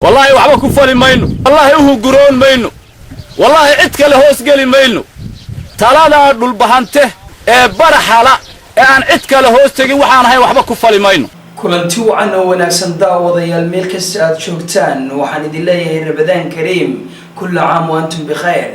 Wallaahi waxba ku fali mayno, wallaahi u huguroon mayno, wallaahi cid kale hoos geli mayno. Taladaa Dhulbahante ee baraxala ee aan cid kale hoos tegin waxaan ahayn waxba ku fali mayno. Kulanti wacan oo wanaagsan, daawadayaal, meel kasta aada joogtaan. Waxaan idin leeyahay Ramadaan kariim, كل عام وأنتم بخير.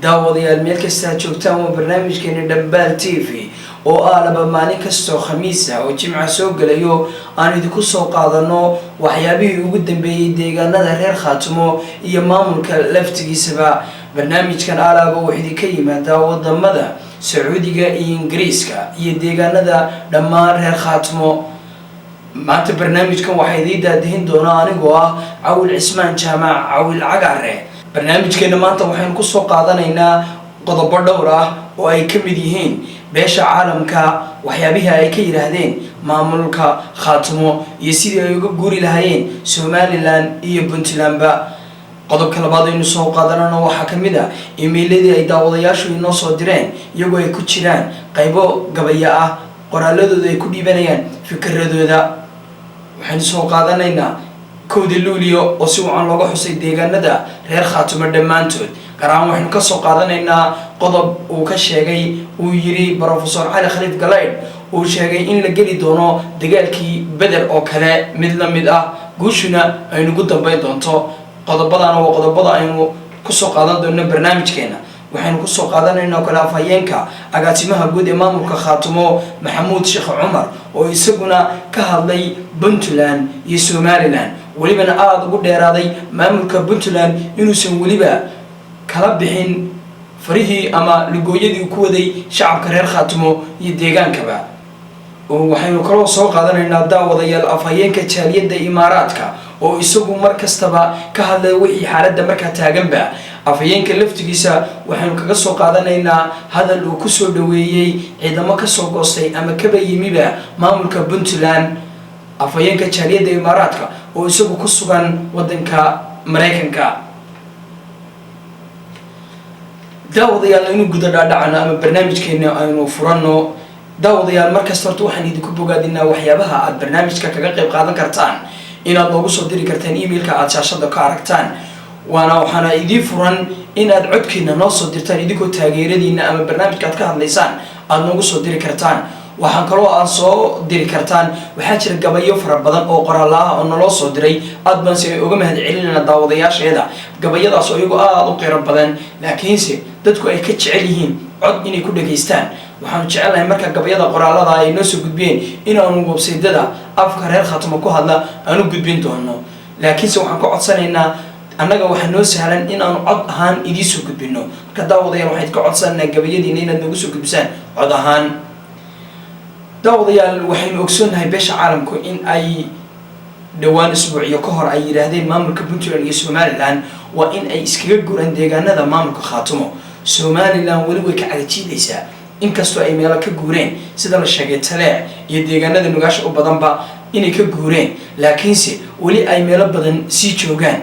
Daawadayaal, meel kasta aad joogtaan, waa barnaamijkeeni Dhambaal TV oo aalaba maalin kastoo Khamiisa oo Jimca soo gelayo aan idinku soo qaadano waxyaabihii ugu dambeeyey deegaanada reer Khaatumo iyo maamulka laftigiisaba. Barnaamijkan alaaba wuxuu idinka yimaadaa wadamada Sacuudiga iyo Ingiriiska iyo deegaanada dhammaan reer Khaatumo. Maanta barnaamijkan waxaa idiin daadihin doonaa anigoo ah Cawil Cismaan Jaamac, Cawil Cagaare. Barnaamijkeena maanta waxaynu kusoo qaadanaynaa qodobo dhowr ah oo ay ka mid yihiin beesha caalamka waxyaabihii ay ka yidhaahdeen maamulka Khaatumo iyo sidii ay uga guuri lahaayeen Somaliland iyo Puntlandba. Qodobka labaad aynu soo qaadanana waxaa ka mid ah emailadii ay daawadayaashu inoo soo direen, iyagoo ay ku jiraan qaybo gabaya ah, qoraaladooda ay ku dhiibanayaan fikiradooda. Waxaynu soo qaadanaynaa 1-da Luulio oo si wacan looga xusay deegaanada reer Khaatumo dhammaantood. Gaar ahaan waxaynu kasoo qaadanaynaa qodob uu ka sheegay, uu yiri Professor Cali Khaliif Galaydh, uu sheegay in la geli doono dagaalkii Beder oo kale mid la mid ah, guushuna aynugu dambeyn doonto. Qodobadana waa qodobada aynu kusoo qaadan doono barnaamijkeena. Waxaynu kusoo qaadanayna oo kale afhayeenka agaasimaha guud ee maamulka Khaatumo, Maxamuud Sheekh Cumar, oo isaguna ka hadlay Puntland iyo Somaliland, welibana aada ugu dheeraaday maamulka Puntland inuusan weliba kala bixin farihii ama lugooyadii ku waday shacabka reer Khaatumo iyo deegaankaba. Waxaynu kaloo soo qaadanaynaa, daawadayaal, afhayeenka jaaliyadda Imaaraadka oo isagu mar kastaba ka hadlaya wixii xaaladda markaa taaganba. Afhayeenka laftigiisa waxaynu kaga soo qaadanaynaa hadal uu kusoo dhaweeyey ciidamo kasoo goostay ama kaba yimiba maamulka Puntland. Afhayeenka jaaliyadda Imaaraadka oo isagu ku sugan wadanka Maraykanka. Daawadayaal, aynu guda dhaadhacano ama barnaamijkeena aynu furanno. Daawadayaal, markasta horta waxaan idinku bogaadinaa waxyaabaha aad barnaamijka kaga qayb qaadan kartaan inaad noogu soo diri kartaan emailka aada shaashada ka aragtaan, waana waxaana idiin furan inaad codkiina noo soo dirtaan, idinkoo taageeradiina ama barnaamijka aad ka hadlaysaan aada noogu soo diri kartaan. Waxaan kaloo aad soo diri kartaan, waxaa jira gabayo fara badan oo qoraalla ah oo naloo soo diray. Aad baan si ay uga mahad celinayna daawadayaasheeda gabayadaas oo iyagu aada u qiro badan, laakiinse dadku ay ka jecel yihiin cod inay ku dhageystaan. Waxaanu jecelnahay marka gabayada qoraallada ay noo soo gudbiyeen inaanu websaydyada afka reer Khaatimo ku hadla aanu gudbin doono, laakiinse waxaan ka codsanaynaa, annaga waxaa noo sahlan inaanu cod ahaan idiin soo gudbino. Marka daawadayaal, waxayd ka codsanaynaa gabayadiina inaad noogu soo gudbisaan cod ahaan. Daawadayaal, waxaynu ogsoonnahay beesha caalamku in ay dhowaan isbuuciyo ka hor ay yidhaahdeen maamulka Puntland iyo Somaliland waa in ay iskaga guraan deegaanada maamulka Khaatumo. Somaliland weli way ka cagajiidaysaa, inkastoo ay meelo ka guureen, sida la sheegay Taleec iyo deegaanada Nugaasha u badanba inay ka guureen, laakiinse weli ay meelo badan sii joogaan.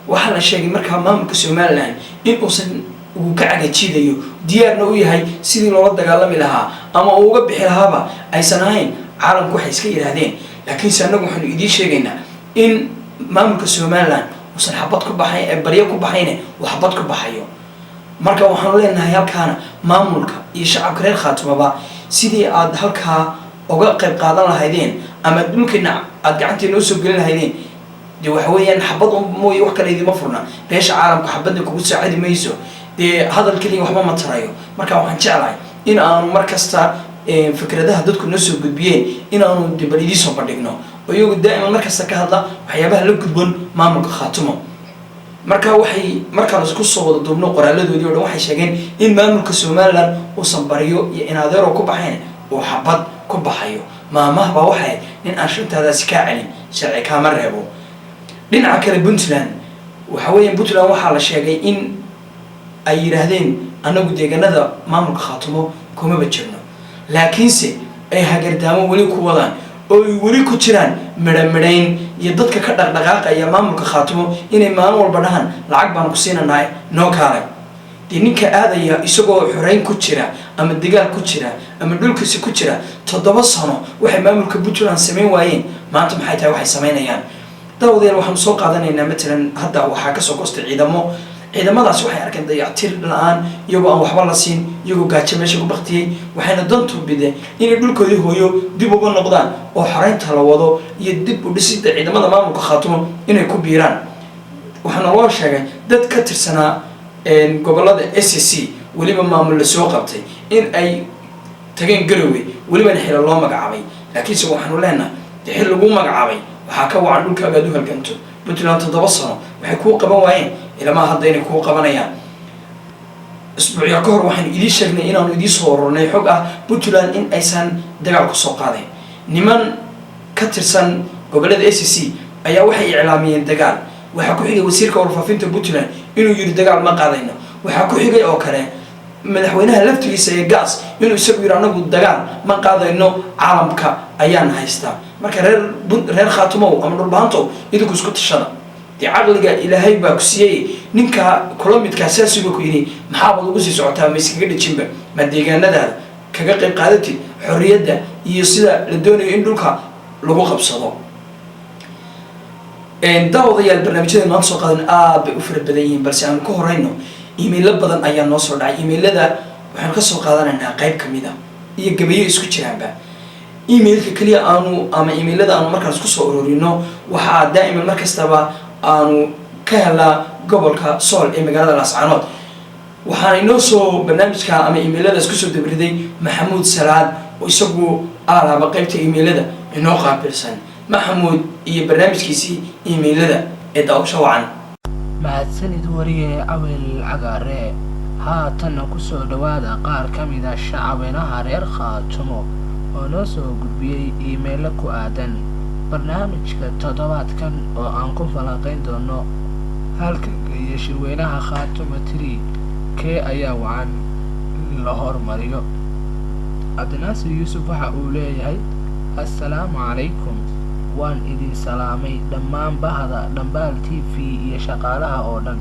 Waxaa la sheegay markaa maamulka Somaliland in uusan uu ka cagajiidayo, diyaarna u yahay sidii loola dagaalami lahaa ama uu uga bixi lahaaba aysan ahayn caalamku waxay iska yidhaahdeen. Laakiinse annagu waxaanu idiin sheegaynaa in maamulka Somaliland uusan xabad ku baxay ee baryo ku baxayne uu xabad ku baxayo. Marka waxaanu leenahay halkaana maamulka iyo shacabka reer Khaatumaba sidii aad halkaa uga qayb qaadan lahaydeen ama dhulkiina aada gacantii noo soo gelin lahaydeen, dee waxa weeyaan xabad un mooye wax kale idima furna. Beesha caalamka xabadna kugu saacidi mayso, dee hadal keliya waxba ma tarayo. Marka waxaan jeclahay in aanu mar kasta fikradaha dadku noo soo gudbiyeen in aanu de bal idiin soo bandhigno, oo iyagu daa'iman mar kasta ka hadla waxyaabaha la gudboon maamulka Khaatumo. Marka waxay markaan isku soo wada duubno qoraaladoodii o dhan, waxay sheegeen in maamulka Somaliland uusan baryo iyo inadeero ku baxayn, uu xabad ku baxayo. Maamah baa waxay nin aan shantaadaasi kaa celin sharci kaama reebo. Dhinaca kale Puntland, waxa weeyaan Puntland waxaa la sheegay in ay yidhaahdeen annagu deegaanada maamulka Khaatumo kumaba jirno, laakiinse ay hagardaamo weli ku wadaan oo ay weli ku jiraan midha midhayn iyo dadka ka dhaqdhaqaaqaya maamulka Khaatumo inay maalin walba dhahaan lacag baan ku siinanahay, noo kaalay. Dee ninka aadaya isagoo xoreyn ku jira ama dagaal ku jira ama dhulkiisa ku jira 7 sano, waxay maamulka Puntland samayn waayeen maanta maxay tahay waxay samaynayaan? Daawadayaal, waxaanu soo qaadanaynaa matalan hadda waxaa kasoo goostay ciidamo. Ciidamadaasi waxay arkeen dayactir la-aan, iyagoo aan waxba la siin, iyagoo gaajo meesha ku baktiyey. Waxayna dantu bideen inay dhulkoodii hooyo dib uga noqdaan oo xoreynta la wado iyo dib u dhisida ciidamada maamulka Khaatumo inay ku biiraan. Waxaana loo sheegay dad ka tirsanaa gobolada SSC, weliba maamul lasoo qabtay, in ay tageen Garowe, welibana xila loo magacaabay. Laakiinse waxaanu leenahay, dee xil lagu magacaabay waxaa ka wacan dhulkaaga aad u halganto. Puntland 7 sano waxay kuu qaban waayeen, ilamaa hadda inay kuu qabanayaan. Isbuucya ka hor waxaanu idiin sheegnay inaanu idiin soo ururnay xog ah Puntland in aysan dagaal kusoo qaadayn. Niman ka tirsan gobolada SSC ayaa waxay iclaamiyeen dagaal. Waxaa ku xigay wasiirka warfaafinta Puntland inuu yidhi dagaal ma qaadayno. Waxaa ku xigay oo kale madaxweynaha laftigiisa ee Gaas inuu isagu yidhi anagu dagaal ma qaadayno, caalamka ayaan haystaa. Marka reer Khaatumow ama Dhulbahantow, idinku isku tashada. Dee caqliga Ilaahay baa ku siiyey, ninka kula midkaa saasuba ku yidhi, maxaabaad ugu sii socotaa? Ma iskaga dhejinba? Ma deegaanadaada kaga qayb qaadatid xorriyadda iyo sida la doonayo in dhulka lagu qabsado? Daawadayaal, barnaamijyada maanta soo qaadan aad bay u fara badan yihiin, balse aanu ka horeyno emailo badan ayaa noo soo dhacay. Emailada waxaanu kasoo qaadanaynaa qayb kamid a iyo gabayo isku jiraanba. Emailka keliya aanu ama emailada aanu markaas kusoo ururino waxaa daa'iman mar kastaba aanu ka helnaa gobolka Sool ee magaalada Laascaanood. Waxaana inoo soo barnaamijka ama emailadaas kusoo dabriday Maxamuud Salaad, oo isagu aalaaba qaybta emailada inoo qaabilsan. Maxamuud iyo barnaamijkiisii emailada ee daawasho wacan. Mahadsanid wariye Cawil Cagaare. Haatanna kusoo dhowaada qaar ka mida shacabweynaha reer Khaatumo oo noo soo gudbiyey iimaylo ku aadan barnaamijka toddobaadkan oo aan ku falanqayn doono halganka iyo shirweynaha Khaatumo three kee ayaa wacan in la hormariyo. Cabdinaasir Yuusuf waxa uu leeyahay: "Assalaamu calaykum, waan idin salaamay dhammaan bahda Dhambaal TV iyo shaqaalaha oo dhan,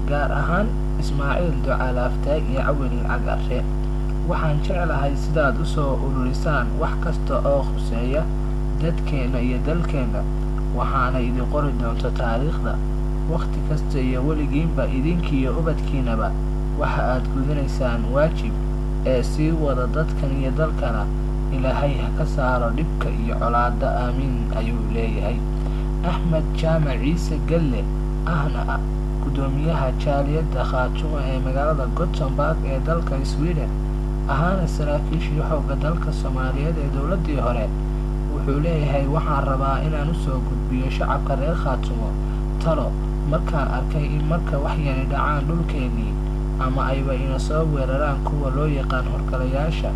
gaar ahaan Ismaaciil Ducaalaaftaag iyo Cawil Cagare. Waxaan jeclahay sidaad usoo ururisaan wax kasta oo khuseeya dadkeenna iyo dalkeenna, waxaana idin qori doonto taariikhda wakhti kasta iyo weligiinba. Idinkiiyo ubadkiinaba waxa aad gudanaysaan waajib ee sii wada. Dadkan iyo dalkana Ilaahay ha ka saaro dhibka iyo colaadda, aamiin," ayuu leeyahay. Axmed Jaamac Ciise Gelle, ahna guddoomiyaha jaaliyadda Khaatumo ee magaalada Gothenburg ee dalka Sweden, ahaana saraakiishii xoogga dalka Soomaaliyeed ee dowladdii hore, wuxuu leeyahay: "Waxaan rabaa inaan usoo gudbiyo shacabka reer Khaatumo talo. Markaan arkay in marka wax yari dhacaan dhulkeennii ama ayba ina soo weeraraan kuwa loo yaqaan horgalayaasha,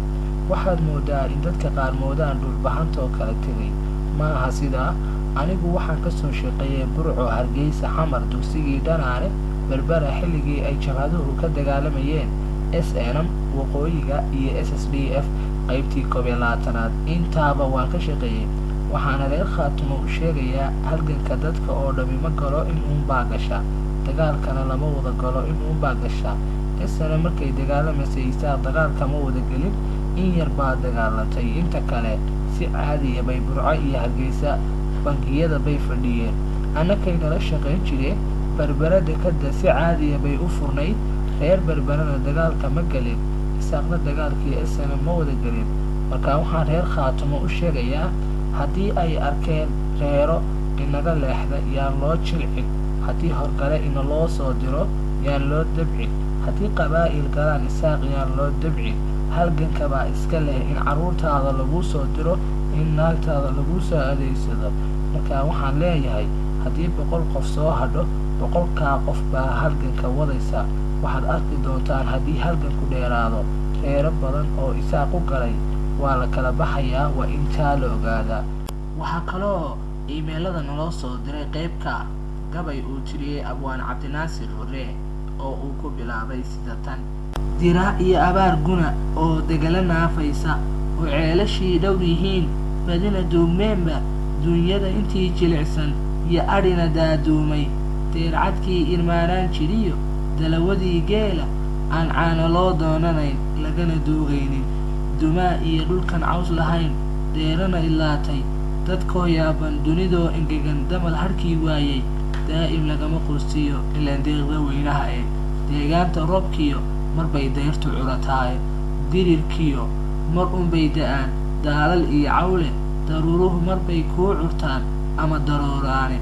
waxaad moodaa in dadka qaar moodaan Dhulbahantoo kala tegay. Ma aha sidaa. Anigu waxaan kasoo shaqeeyay Burco, Hargeysa, Xamar, dugsigii Dhanaane, Berbera, xilligii ay jabhaduhu ka dagaalamayeen SNM waqooyiga iyo SSDF qaybtii 21aad. Intaaba waan ka shaqeeyey. Waxaana reer Khaatumo u sheegayaa, halganka dadka oo dhami ma galo, in uunbaa gasha. Dagaalkana lama wada galo, in uunbaa gasha. SNM markay dagaalamaysay Isaaq dagaalka ma wada gelin, in yar baa dagaalantay. Inta kale si caadiya bay Burco iyo Hargeysa bangiyada bay fadhiyeen, annakay nala shaqayn jireen. Berbera dekadda si caadiya bay u furnayd, reer Berberana dagaalka ma gelin, Isaaqna dagaalkii SNM ma wada gelin. Marka waxaan reer Khaatumo u sheegayaa, haddii ay arkeen reero inaga leexda, yaan loo jilcin. Haddii horgale ina loo soo diro, yaan loo dabcin. Haddii qabaa'il galaan Isaaq, yaan loo dabcin. Halganka baa iska leh in carruurtaada laguu soo diro, in naagtaada laguu soo adeegsado. Marka waxaan leeyahay, haddii 100 qof soo hadho, 100-kaa qof baa halganka wadaysa. Waxaad arki doontaan haddii halganku dheeraado, reero badan oo Isaaq u galay waa la kala baxayaa. Waa intaa la ogaadaa." Waxaa kaloo iimeylada naloo soo diray qeybka gabay uu tiriyey abwaan Cabdinaasir Hore oo uu ku bilaabay sida tan: "Diraac iyo abaar guna oo degala naafaysa oo ceelashii dhow yihiin, badina duugmeenba, duunyada intii jilicsan iyo adhina daaduumay, deercadkii irmaanaan jiriyo dalawadii geela aan caano loo doonanayn lagana duugaynin, dumaa iyo dhulkan caws lahayn, deerana ilaatay. Dadkoo yaaban, dunidoo engegan, damal harkii waayey, daa'im lagama quustiyo ilaan deeqda weynaha e. Deegaanta roobkiyo marbay dayrtu curataaye, dirirkiyo mar unbay da-aan daalal iyo cawle, daruuruhu marbay kuu curtaan ama darooraane,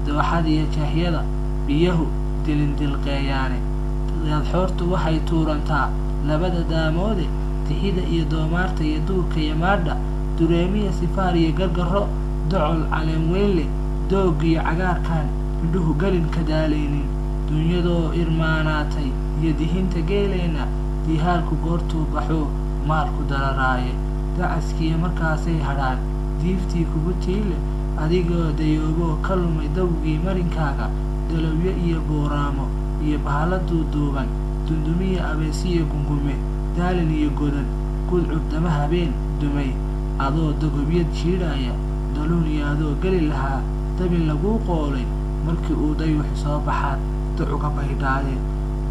dooxadiyo jeexyada biyahu dilindilqeeyaane, daadxoortu waxay tuurantaa labada daamoode, tixida iyo doomaarta iyo duurka iyo maadha, dureemiya sifaar iyo gargaro, docol caleen weynle, doogiyo cagaarkan indhuhu gelin ka daalaynin, dunyadoo irmaanaatay iyo dihinta geeleenna, dihaalku goortuu baxuu maalku dararaaye, dacaskiiyo markaasay hadhaan diiftii kugu tiile, adigoo dayooboo ka lumay dawgii marinkaaga, dalowyo iyo buuraamo iyo bahalo duuduuban, dundumiya abeesiyo gungume, daalin iyo godan, gudcur dama habeen dumay, adoo dogobyad jiidhaya, daluun iyo adoo geli lahaa dabin laguu qoolay, markii uu dayuxu soo baxaad ducuga baydhaaye,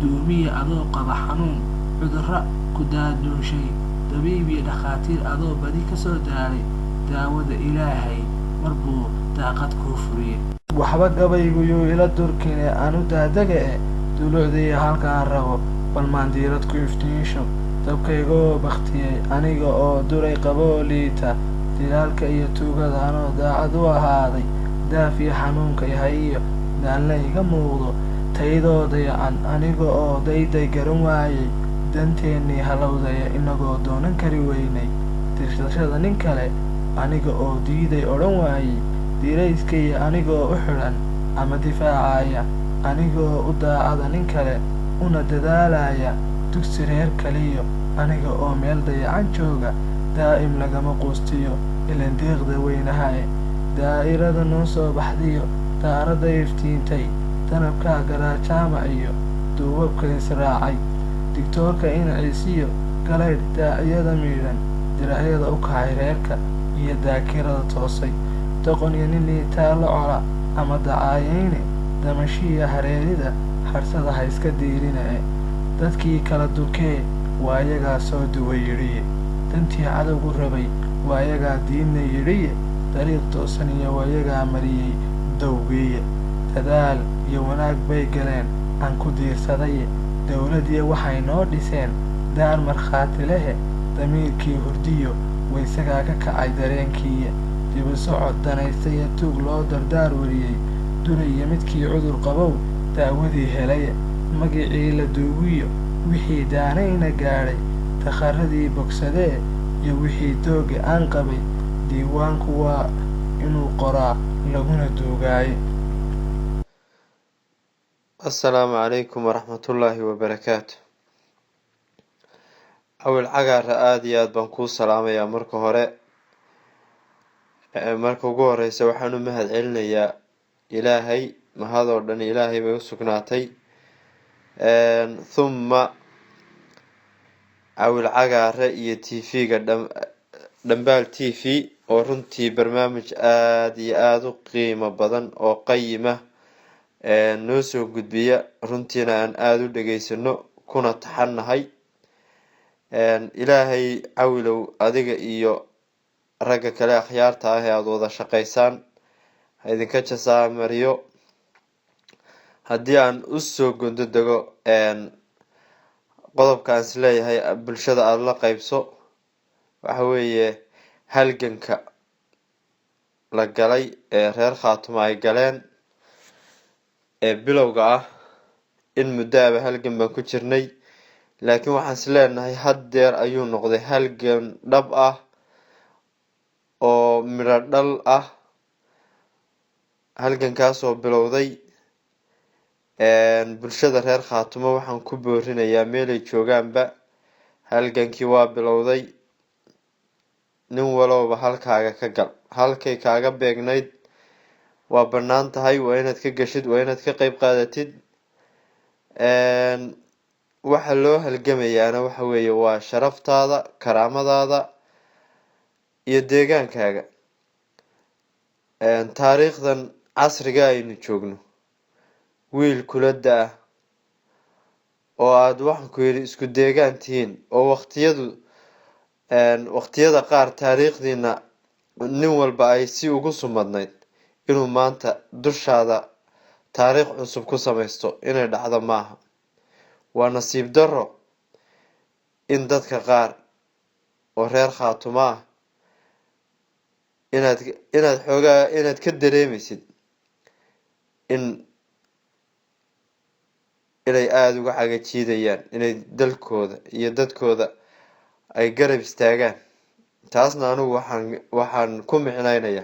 duumiya adoo qaba xanuun cudurra ku daaduunshay, dabiib iyo dhakhaatiir adoo badi ka soo daalay, daawada Ilaahay mar buu daaqad kuu furiyey. Waxba gabayguyuu ila durkine anu daadaga e, dulucdiiyo halkaan rabo bal maandiirad ku iftiinsho, dabkaygoo bakhtiyey aniga oo duray qaboo liita, dilaalka iyo tuugada anoo daacad u ahaaday, daaf iyo xanuunka yahay iyo daalna iga muuqdo, taydoo dayacan aniga oo dayday garan waayey, danteennii halowdaya inagoo doonan kari weynay, dirsashada nin kale aniga oo diiday odhan waayey, dirayskaiyo anigoo u xidhan ama difaacaya, anigoo u daacada nin kale una dadaalaya, dugsi reer kaliyo aniga oo meel dayacan jooga, daa'im lagama quustiyo ilan deeqda weynahae, daa'irada noo soo baxdiyo daaradda iftiintay, danabkaa garaajaamac iyo duubabka israacay, digtoorka inaciisiyo galaydh daaciyada miidhan, diracyada u kacay reerka iyo daakirada toosay, doqon iyo nin liitaa la cola ama dacaayayne, damashiya hareerida harsada ha iska diirina e, dadkii kala dukee waa yagaa soo duwa yidhiye, dantii cadowgu rabay waa yagaa diidna yidhiye, dariiq toosan iyo waa yagaa mariyey dawgiiye, dadaal iyo wanaag bay galeen aan ku diirsadaye, dowladiya waxay noo dhiseen daar markhaati lehe, damiirkii hurdiyo waysagaa ka kacay dareenkiiye, dibu socod danaystaya tuug loo dardaar wariyey, duraya midkii cudur qabow daawadii helaye, magicii la duugiyo wixii daanayna gaadhay, dakharadii bogsadee iyo wixii dooga aan qabay, diiwaanku waa inuu qoraa laguna duugaaye. Asalaamu calaykum waraxmatullaahi wabarakaatu. Awil Cagaara, aada iyo aada baan kuu salaamayaa. Marka hore, marka ugu horeysa, waxaan u mahad celinayaa Ilaahay. Mahadoo dhan Ilaahay bay u sugnaatay. Thumma Cawil Cagaare iyo TV-ga Dhambaal TV oo runtii barnaamij aada iyo aada u qiimo badan oo qayima noo soo gudbiya, runtiina aan aada u dhegeysano kuna taxannahay. Ilaahay, Cawilow, adiga iyo ragga kale akhyaarta ah ee aada wada shaqeysaan ha idinka jasaa mariyo. Haddii aan usoo gondo dego qodobka aan isleeyahay bulshada aada la qeybso, waxa weeye halganka la galay ee reer Khaatumo ay galeen ee bilowga ah. In muddo aba halgan baan ku jirnay, laakiin waxaan is leenahay haddeer ayuu noqday halgan dhab ah oo midho dhal ah. Halgankaasoo bilowday, bulshada reer Khaatumo waxaan ku boorinayaa meelay joogaanba, halgankii waa bilowday. Nin walowba halkaaga ka gal, halkay kaaga beegnayd waa bannaan tahay, waa inaad ka gashid, waa inaad ka qeyb qaadatid. Waxa loo halgamayaana waxa weeye waa sharaftaada, karaamadaada iyo deegaankaaga. Taariikhdan casriga aynu joogno, wiil kula da-ah oo aada, waxaan ku yidhi, isku deegaan tihiin oo waqtiyadu waqtiyada qaar taariikhdiina Nin walba ay si ugu sumadnayd inuu maanta dushaada taariikh cusub ku samaysto inay dhacdo maaha. Waa nasiib darro in dadka qaar oo reer Khaatumo ah inaad xoogaa inaad ka dareemeysid in inay aada uga cagajiidayaan inay dalkooda iyo dadkooda ay garab istaagaan. Taasna anigu waxaan ku micnaynayaa,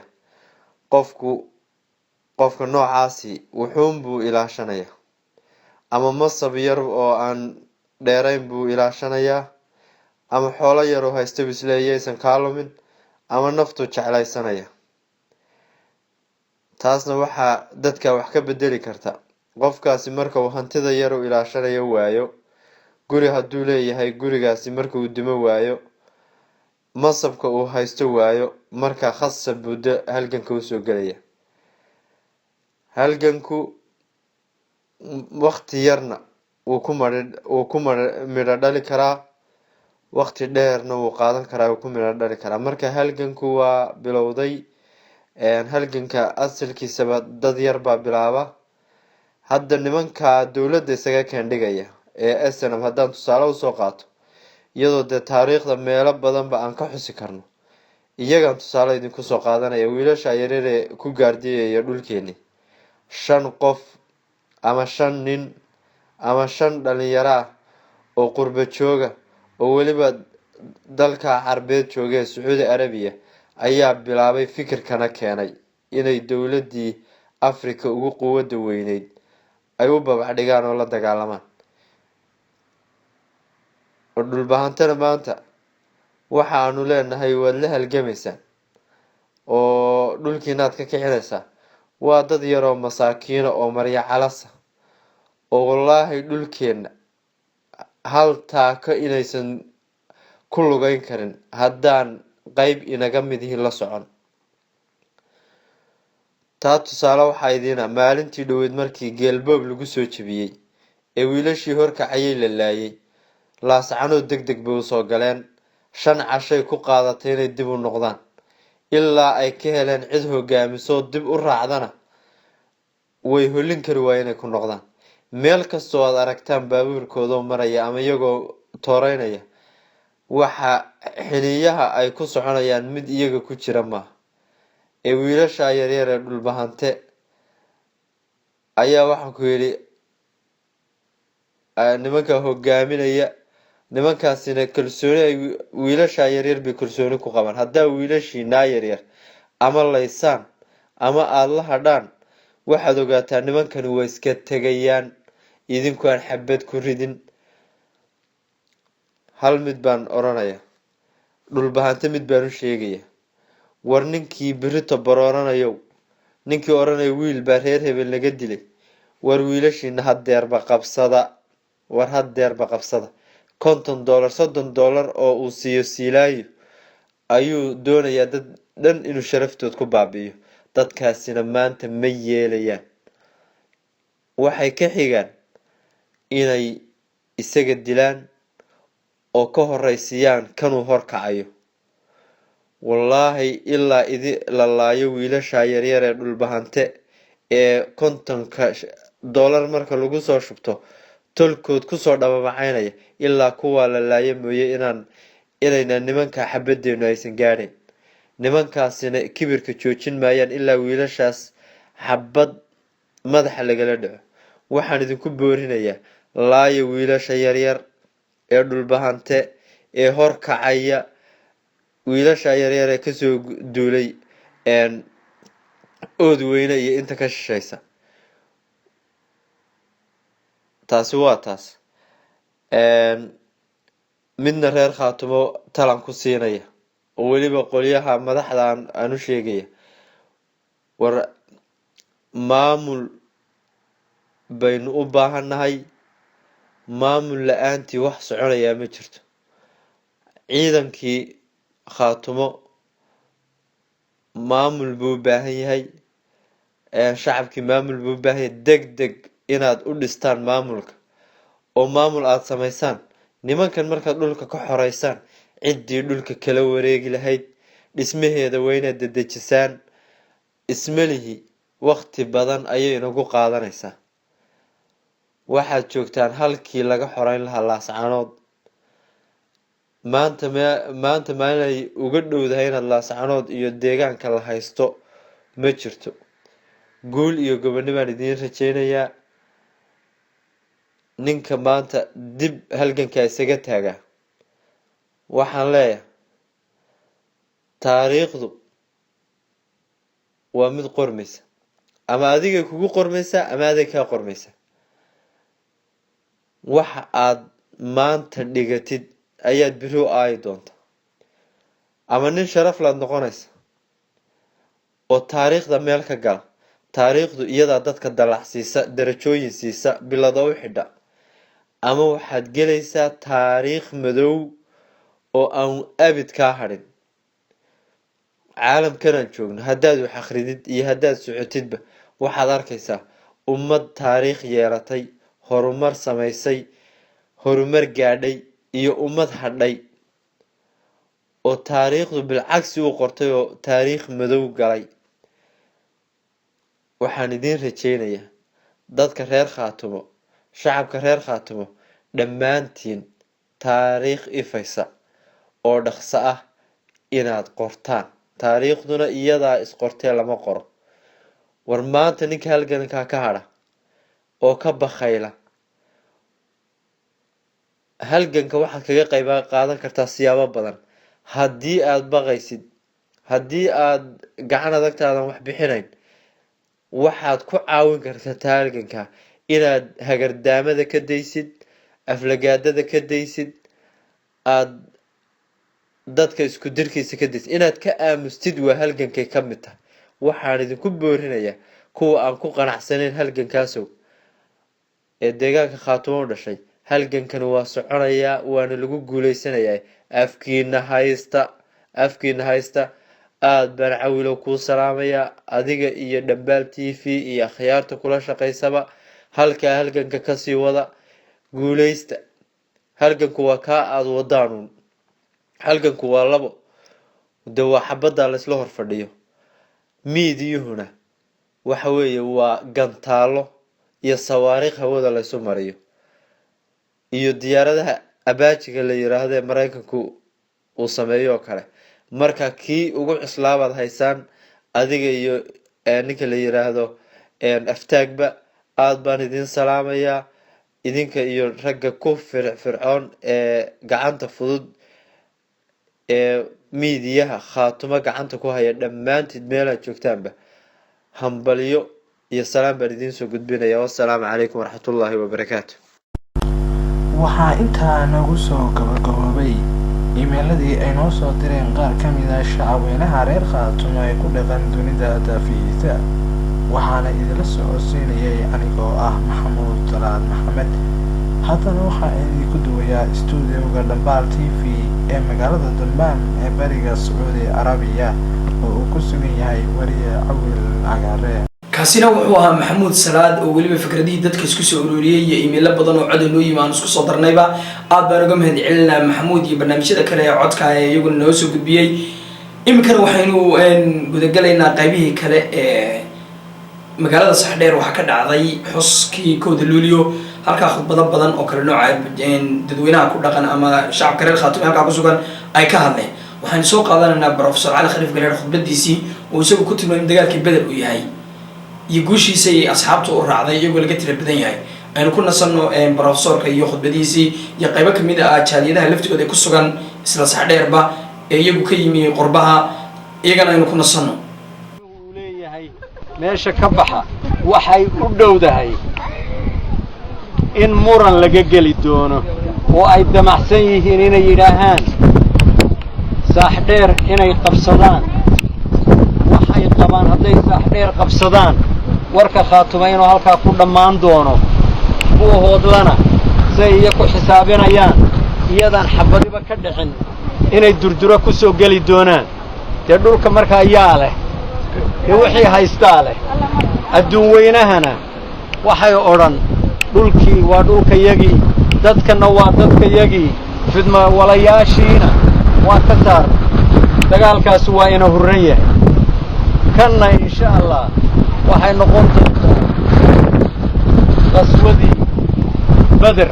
qofku, qofka noocaasi wuxuunbuu ilaashanaya, ama masab yar oo aan dheerayn buu ilaashanayaa, ama xoolo yar oo haysta buu isleeyaysan kaa lumin, ama naftu jeclaysanaya. Taasna waxaa dadka wax ka bedeli karta qofkaasi marka uu hantida yar u ilaashanayo waayo, guri hadduu leeyahay gurigaasi marka uu dimo waayo, masabka uu haysto waayo, markaa khasab buu halganka usoo gelaya. Halganku wakti yarna wuu ku midho dhali karaa, wakti dheerna wuu qaadan karaa, wuu ku midho dhali karaa. Marka halganku waa bilowday. Halganka asalkiisaba dad yar baa bilaaba. Hadda nimanka dowladda isaga keendhigaya ee SNM haddaan tusaale usoo qaato, iyadoo dee taariikhda meelo badanba aan ka xusi karno, iyagaan tusaale idinku soo qaadanaya. Wiilasha yaryar ee ku gaardiyaya dhulkeeni, shan qof ama shan nin ama shan dhalinyaro ah oo qurbo jooga oo weliba dalka Carbeed jooga ee Sacuudi Arabiya ayaa bilaabay fikirkana keenay inay dowladdii Africa ugu quwadda weyneyd ay u babac dhigaan oo la dagaalamaan. Oo Dhulbahantana maanta waxa aanu leenahay waad la halgamaysaan oo dhulkiinaad ka kicinaysaa. Waa dad yaroo masaakiina oo marya calasa oo wallaahi dhulkeenna hal taako inaysan ku lugeyn karin haddaan qeyb inaga mid yihiin la socon. Taa tusaale waxaa idiina maalintii dhoweyd markii Geelboob lagu soo jebiyey ee wiilashii horkacayay la laayay, Laascanood deg deg bay usoo galeen. 5 cashay ku qaadatay inay dib u noqdaan ilaa ay ka heleen cid hogaamisoo dib u raacdana way holin kari waaya inay ku noqdaan. Meel kastoo aad aragtaan baabuurkoodoo maraya ama iyagoo tooreynaya, waxa xiniyaha ay ku soconayaan mid iyaga ku jira maaha. Ee wiilasha yaryar ee Dhulbahante ayaa waxaan ku yidhi nimanka hogaaminaya, nimankaasina kalsooni ay wiilasha yaryar bay kalsooni ku qabaan. Haddaa wiilashiinaa yaryar ama laysaan ama aada la hadhaan, waxaad ogaataa nimankani waa iska tegayaan idinku aan xabad ku ridin. Hal mid baan odhanaya Dhulbahante, mid baan u sheegaya: war ninkii birito barooranayow, ninkii odhanaya wiil baa reer hebel laga dilay, war wiilashiina hadeerba qabsada, war hadeerba qabsada. $50, $30 oo uu siiyo Siilaayo ayuu doonayaa dad dhan inuu sharaftood ku baabi'iyo. Dadkaasina maanta ma yeelayaan, waxay ka xigaan inay isaga dilaan oo ka horeysiiyaan kanuu horkacayo. Wallaahi ilaa idi la laayo wiilasha yaryar ee Dhulbahante ee 50-ka dollar marka lagu soo shubto tolkood kusoo dhabamacaynaya, ilaa kuwaa la laayo mooye inayna nimanka xabadeenu aysan gaadhayn. Nimankaasina kibirka joojin maayaan ilaa wiilashaas xabad madaxa lagala dhaco. Waxaan idinku boorinayaa, laaya wiilasha yaryar ee Dhulbahante ee horkacaya, wiilasha yaryar ee kasoo duulay Ood Weyne iyo inta ka shishaysa. Taasi waa taas. Midna reer Khaatumo talan ku siinaya oo weliba qolyaha madaxda aan u sheegaya: war maamul baynu u baahannahay, maamul la-aantii wax soconayaa ma jirto. Ciidankii Khaatumo maamul buu u baahan yahay, shacabkii maamul buu u baahan yahay. Deg deg inaad u dhistaan maamulka oo maamul aada samaysaan. Nimankan markaad dhulka ka xoreysaan, ciddii dhulka kala wareegi lahayd Dhismaheeda waa inaad dedejisaan. Ismalihi wakti badan ayay inagu qaadanaysaa. Waxaad joogtaan halkii laga xoreyn lahaa Laascanood. Maanta maanta maalinay uga dhowdahay inaad Laascanood iyo deegaanka la haysto ma jirto. Guul iyo gobonibaan idiin rajeynayaa. Ninka maanta dib halganka isaga taagaa, waxaan leeyahay taariikhdu waa mid qormaysa, ama adigay kugu qormaysaa ama aday kaa qormaysa. Waxa aad maanta dhigatid ayaad beri u aayi doonta, ama nin sharaf laad noqonaysa oo taariikhda meel ka gala. Taariikhdu iyadaa dadka dalacsiisa, darajooyin siisa, bilada u xidha, ama waxaad gelaysaa taariikh madow oo aan abid kaa hadhin. Caalamkanaan joogno, haddaad wax akhridid iyo haddaad socotidba, waxaad arkaysaa ummad taariikh yeelatay, horumar samaysay, horumar gaadhay, iyo ummad hadhay oo taariikhdu bilcagsi u qortay oo taariikh madow galay. Waxaan idiin rajeynayaa dadka reer Khaatumo, shacabka reer Khaatumo dhammaantiin, taariikh ifaysa oo dhaqso ah inaad qortaan. Taariikhduna iyadaa isqortee lama qoro. War maanta ninka halgankaa ka hadha oo ka bakhayla halganka, waxaad kaga qayb qaadan kartaa siyaabo badan. Haddii aada baqaysid, haddii aada gacan adagtaadan wax bixinayn, waxaad ku caawin kartaa halganka inaad hagardaamada ka daysid, aflagaadada ka daysid, aada dadka isku dirkiisa ka daysid, inaad ka aamustid waa halgankay ka mid tahay. Waxaan idinku boorinayaa kuwa aan ku qanacsanayn halgankaasow ee deegaanka Khaatumo u dhashay, halgankani waa soconayaa, waana lagu guuleysanayaa. Afkiina haysta, afkiina haysta. Aada baan, Cawilow, kuu salaamayaa, adiga iyo Dhambaal TV iyo akhyaarta kula shaqaysaba. Halkaa halganka kasii wada, guuleysta. Halganku waa kaa aada wadaanuun. Halganku waa labo de, waa xabaddaa laysla hor fadhiyo, miidiyuhuna waxa weeye waa gantaalo iyo sawaariikh hawada laysu mariyo iyo diyaaradaha abaajiga la yiraahdo ee Maraykanku uu sameeyo oo kale. Marka kii ugu cuslaabaad haysaan, adiga iyo ninka la yiraahdo Aftaagba. Aada baan idin salaamayaa, idinka iyo ragga ku firfircoon ee gacanta fudud ee miidiyaha Khaatumo gacanta ku haya. Dhammaantiid meelaad joogtaanba hambalyo iyo salaam baan idiin soo gudbinaya. Wassalaamu calaykum waraxmatullaahi wabarakaatu. Waxaa intaa nagu soo gabagaboobay iimeyladii ay noo soo direen qaar ka mid ah shacabweynaha reer Khaatumo ee ku dhaqan dunida daafihiisa. Waxaana idinla socodsiinayay anigoo ah Maxamuud Dalaad Maxamed. Haddana waxaa idinku duwayaa stuudioga Dhambaal TV ee magaalada Dammaan ee bariga Sacuudi Carabiya oo uu ku sugan yahay wariye Cawil Cagaare. Kaasina wuxuu ahaa Maxamuud Salaad oo weliba fikradihii dadka isku soo ururiyey iyo iimaylo badan oo cod noo yimi aan isku soo darnayba. Aad baan uga mahad celinaa Maxamuud iyo barnaamijyada kale ee codka ee iyaguna noo soo gudbiyey. Iminkana waxaynu gudagalaynaa qaybihii kale ee magaalada Saxdheer. Waxaa ka dhacday xuskii 1da Luulyo halkaa, khudbado badan oo kale nooca dadweynaha ku dhaqan ama shacabka reer Khaatume halkaa kusugan ay ka hadleen. Waxaynu soo qaadanaynaa Professor Cali Khaliif Galeer khudbadiisii oo isagu ku tilmaamay dagaalkii Bedel uu yahay iyo guushiisa iyo asxaabta u raacday iyagoo laga tira badan yahay. Aynu ku nasanno professorka iyo khudbadiisii iyo qaybo kamid ah jaaliyadaha laftigooda ee ku sugan isla Saxdheerba ee iyagu ka yimi qurbaha, iyagana aynu ku nasanno. Uu leeyahay meesha ka baxa, waxay u dhowdahay in muran laga geli doono oo ay damacsan yihiin inay yidhaahaan Saaxdheer inay qabsadaan. Waxay qabaan hadday Saaxdheer qabsadaan, warka Khaatuma inuu halkaa ku dhammaan doono. Buuhoodlana say iyo ku xisaabinayaan, iyadaan xabadiba ka dhicin inay Durduro ku soo geli doonaan. Dee dhulka markaa yaa leh? Dee wixii haystaa leh. Adduun weynahana waxay odhan dhulkii waa dhulkayagii, dadkanna waa dadkayagii, fidma walayaashiina waa ka saar. Dagaalkaasi waa ina hurran yahay. Kanna insha Allah waxay noqon doontaa qaswadii Beder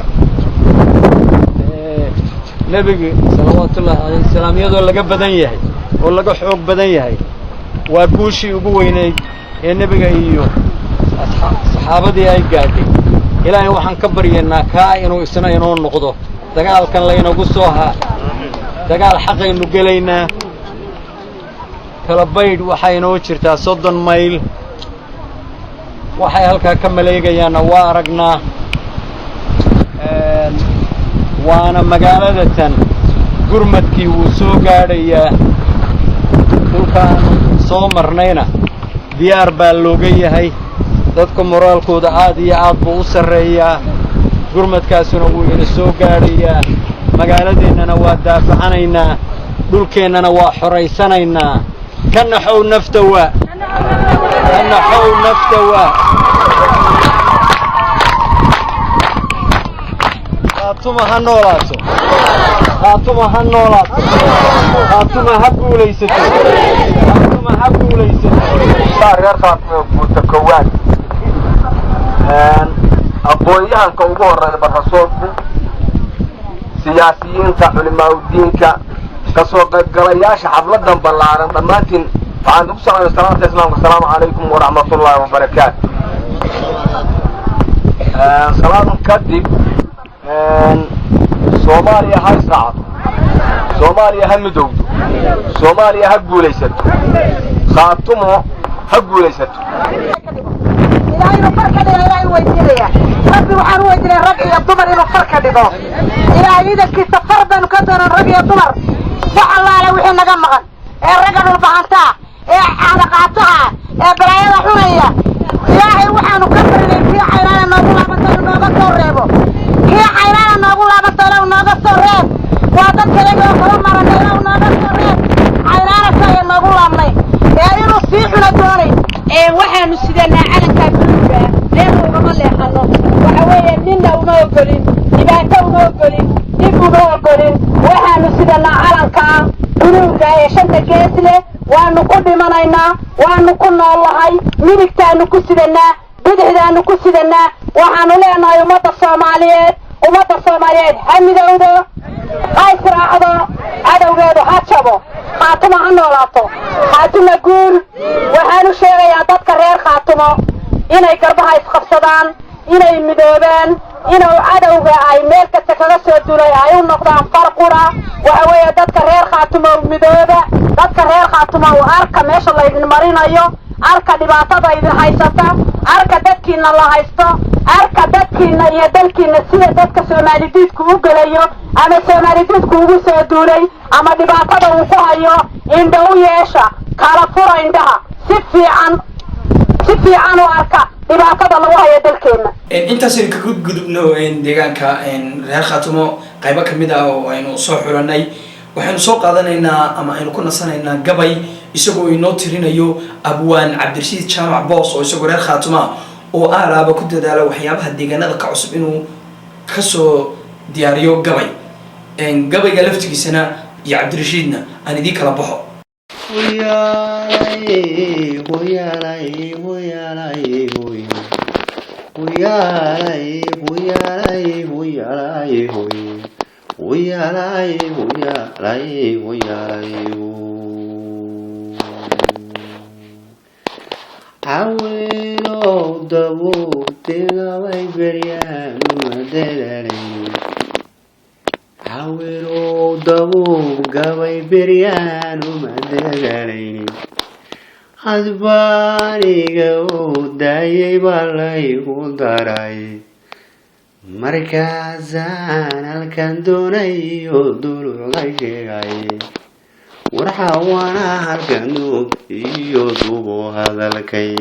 ee Nebiga salawaatullaahi calayhi salaam, iyadoo laga badan yahay oo laga xoog badan yahay. Waa guushii ugu weynayd ee Nebiga iyo saxaabadii ay gaadhay. Ilaahay waxaan ka baryaynaa kaa inuu isna inoo noqdo. Dagaalkan laynagu soo ha dagaal xaqaynu gelaynaa. Kala Baydh waxaa inoo jirtaa 30 mayl. Waxay halkaa ka maleegayaanna waa aragnaa, waana magaalada tan. Gurmadkii wuu soo gaadhayaa. Dhulkaanu soo marnayna diyaar baa looga yahay. Dadka moraalkooda aad iyo aad buu u sarreeyaa. Gurmadkaasuna wuu ina soo gaadhayaa. Magaaladeennana waa daafacanaynaa, dhulkeennana waa xoraysanaynaa. Ka naxow nafta waa, ka naxow nafta waa. Khaatuma ha noolaato, Khaatuma ha noolaato, Khaatuma ha guulaysato, Khaatuma ha guulaysato. Reer Khaatuma guuta koowaad, aqoon-yahanka ugu horreeya, barrasoodku, siyaasiyiinta, culimaaudiinka, ka soo qaybgalayaasha xafladan ballaaran, dhammaantiin waxaan ugu salaamay salaamta islaamka: asalaamu calaykum waraxmatullaahi wabarakaatu. Salaadan kadib, Soomaaliya ha israacdo, Soomaaliya ha midowdo, Soomaaliya ha guulaysato, Khaatumo ha guulaysato. Ilaahay inuu far ka dhigo Ilaahay weydiinaya. Rabbi waxaan u weydiinaya rag iyo dumar inuu far ka dhigo. Ilaahay idankiisa far baynu ka doonaan, rag iyo dumar, wax allaale wixii naga maqan ee ragga dhulbahantaa ee caadaqaataha ee balaayada xunaya. Ilaahay waxaanu ka barinay kii Caynaana noogu laabanto inuu nooga soo reebo. Kii Caynaana noogu laabanto Ilaah nooga soo reeb. Waa dadka iyaga oo kala marana, Ilaah nooga soo reeb. Caynaana saaya noogu laabnay ee inuu sii xuno doonay. Waxaanu sidanaa calankaa buluuga, meelna ugama leexano. Waxa weeye ninna uma ogolin dhibaato, uma ogolin dhib, uma ogolin. Waxaanu sidanaa calankaa buluuga ee shanta gees leh. Waanu ku dhimanaynaa, waanu ku noollahay. Midigtaanu ku sidanaa, bidixdaanu ku sidanaa. Waxaanu leenahay ummadda Soomaaliyeed, ummadda Soomaaliyeed ha midowdo, ha israacdo, cadowgeedu ha jabo. Khaatumo ha noolaato, Khaatuma guul. Waxaanu sheegayaa dadka reer Khaatumo inay garbaha isqabsadaan, inay midoobaan, inuu cadowga ay meel kasta kaga soo dulay ay u noqdaan far qura. Waxa weeye dadka reer Khaatumo midooba. Dadka reer Khaatumo arka meesha laydin marinayo, arka dhibaatada idin haysata, arka dadkiina la haysto, arka dadkiina iyo dalkiina sida dadka Soomaalidiidku u gelayo ama Soomaalidiidku ugu soo duulay ama dhibaatada uu ku hayo. Indha u yeesha, kala fura indhaha, si fiican, si fiican u arka dhibaatada lagu hayo dalkeenna. Intaasaynu kaga gudubno deegaanka reer Khaatumo qaybo kamid ah oo aynu soo xulanay. Waxaynu soo qaadanaynaa ama aynu ku nasanaynaa gabay isagoo inoo tirinayo abwaan Cabdirashiid Jaamac Boos, oo isagoo reer Khaatumo oo aalaaba ku dadaala waxyaabaha deegaanada ka cusub inuu kasoo diyaariyo gabay. Gabayga laftigiisana iyo Cabdirashiidna aan idiin kala baxo. Hoyaalay, hoyaalay, hoyaalay, hoy. Hoyaalay, hoyaalay, hoyaalay, hoy. Hoyaalay, hoyaalay, hoyaalay, hoy. Caweelow dabuubtigabay beryaanu madelalay. Caweelow dabuub gabay beryaanu madegalaynin. Hadbaaniga uu daayay baa laygu daray. Markaasaan halkan doonayo dulucda sheegay. Warxawana halkan duub iyo dubo hadalkay.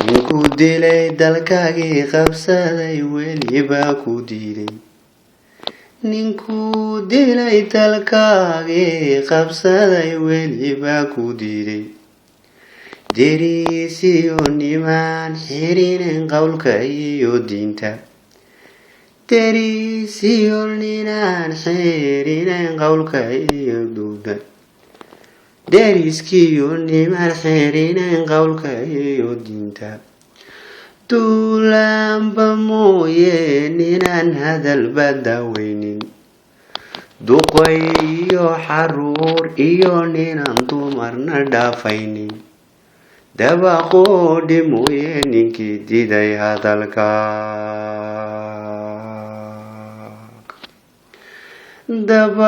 Ninku dilay dalkaagii qabsaday welibaa ku diiday. Ninkuu dilay dalkaagii qabsaday welibaa ku diiday. Deriisiyo nimaan xirinin qowlka iyo diinta. Deriisiyo ninaan xeerinayn qowlka iyo duuda, deriskiyo nimaan xeerinayn qowlka iyo diinta, duulaanba mooye ninaan hadalba daaweynin, duqay iyo xaruur iyo ninaan dumarna dhaafaynin, dabaqoodhi mooye ninkii diday hadalka,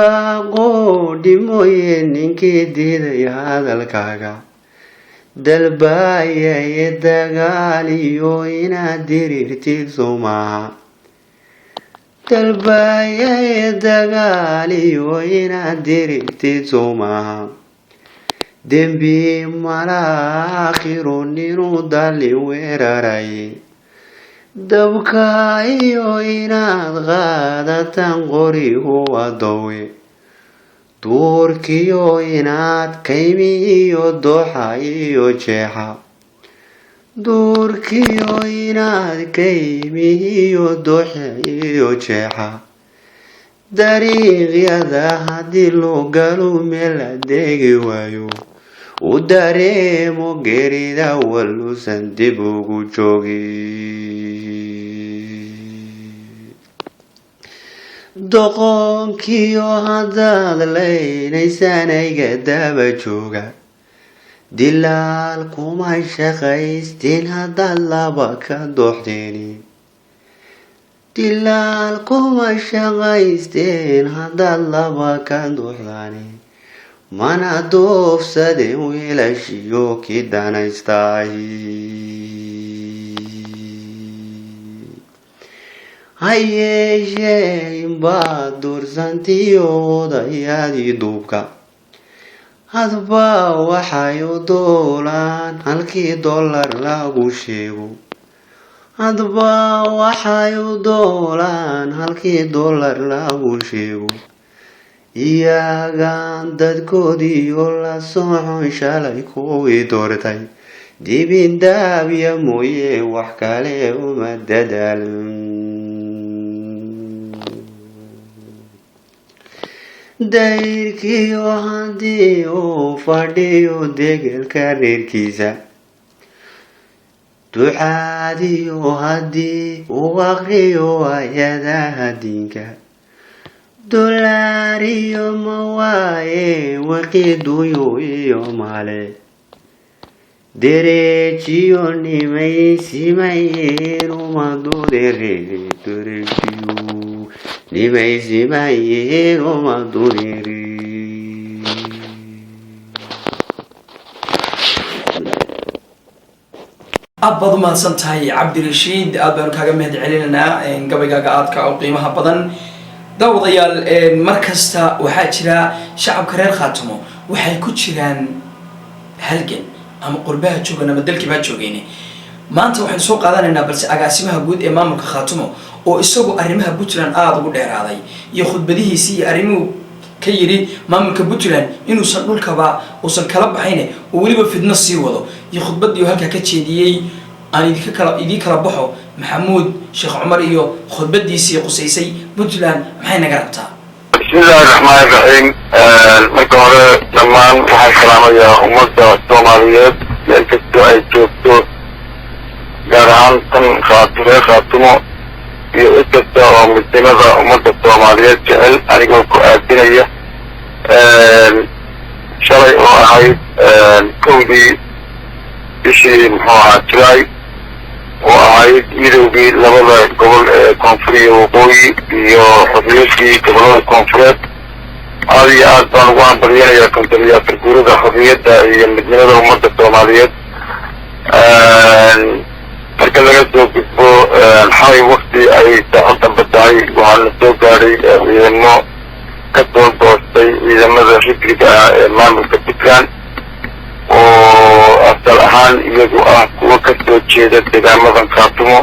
dabaqoodhi mooye ninkii diiday hadalkaaga, dalbayaye dagaal iyo inaad diriirtid sow maaha, dalbayaye dagaal iyo inaad diriirtid sow maaha, dembi mala aakhiro ninuu daalin weeraraye, dabka iyo inaad qaadataan qorigu waa dowe, duurkiyo inaad kaymi iyo dooxa iyo jeexa, duurkiyo inaad kaymi iyo dooxa iyo jeexa, dariiqyada haddii loo galo meel adeegi waayo, u dareemo geerida waluusan dib ugu joogin. Doqonkiyo haddaad laynaysaan ayga daba jooga, dilaal kuma shaqaystiin haddaad laba ka dooxdeeni, dilaal kuma shaqaysteen haddaad laba ka dooxdaani, mana doofsadeen wiilashiyo kii danaystaahi. Ha yeeshee inbaad doorsantiyo odayaadii duubka, hadba waxay u doolaan halkii dollar lagu sheego, hadba waxay u doolaan halkii dollar lagu sheego, iyagaan dadkoodiiyo la socon shalay kuwii doortay, dibindaabya mooye wax kale uma dadaalin. Dayrkiyo haddii uu fadhiyo degelka reerkiisa, ducaadiyo haddii uu aqriyo ayadaha diinka, dolaariyo mawaaye waqiduyo iyo male, derejiyo nimaysimayeen umadudereere, derejiyo nimaysimayeen umadudeere. Aad baad u mahadsan tahay Cabdirashiid, aad baanu kaaga mahad celinaynaa gabaygaaga aadka u qiimaha badan. Daawadayaal, mar kasta waxaa jira shacabka reer Khaatumo waxay ku jiraan halgan ama qurbaha joogan ama dalkiiba ha joogeen. Maanta waxaynu soo qaadanaynaa balse agaasimaha guud ee maamulka Khaatumo oo isagu arrimaha Puntland aada ugu dheeraaday iyo khudbadihiisii iyo arrimuhu ka yidhi maamulka Puntland inuusan dhulkaba uusan kala baxayn oo weliba fidno sii wado, iyo khudbaddii uu halkaa ka jeediyey. Aan idinka kala idiin kala baxo Maxamuud Sheekh Cumar iyo khudbadiisii qusaysay Puntland maxay naga rabtaa. Bismillahi raxmaani raxiim. Marka hore dhammaan waxaan salaamayaa ummadda Soomaaliyeed meel kastoo ay joogto, gaar ahaan tan reer Khaatumo iyo cid kasta oo midnimada ummadda Soomaaliyeed jecel, anigoo ku aadinaya shalay oo ahayd 1dii bishii muxuu ahaa Julaay, oo ahayd midowgii labada gobol ee koonfur iyo waqooyi iyo xorriyaddii gobollada koonfureed. Aad iyo aad baan ugu hambalyanayaa 54 guurada xorriyadda iyo midnimada ummadda Soomaaliyeed. Marka laga soo gudbo, xalay wakti ay saaco dambe tahay waxaa la soo gaadhay ciidamo ka soo goostay ciidamada rigriga ah ee maamulka Puntland, oo asal ahaan iyagu ah kuwo ka soo jeeda deegaamadan Khaatumo,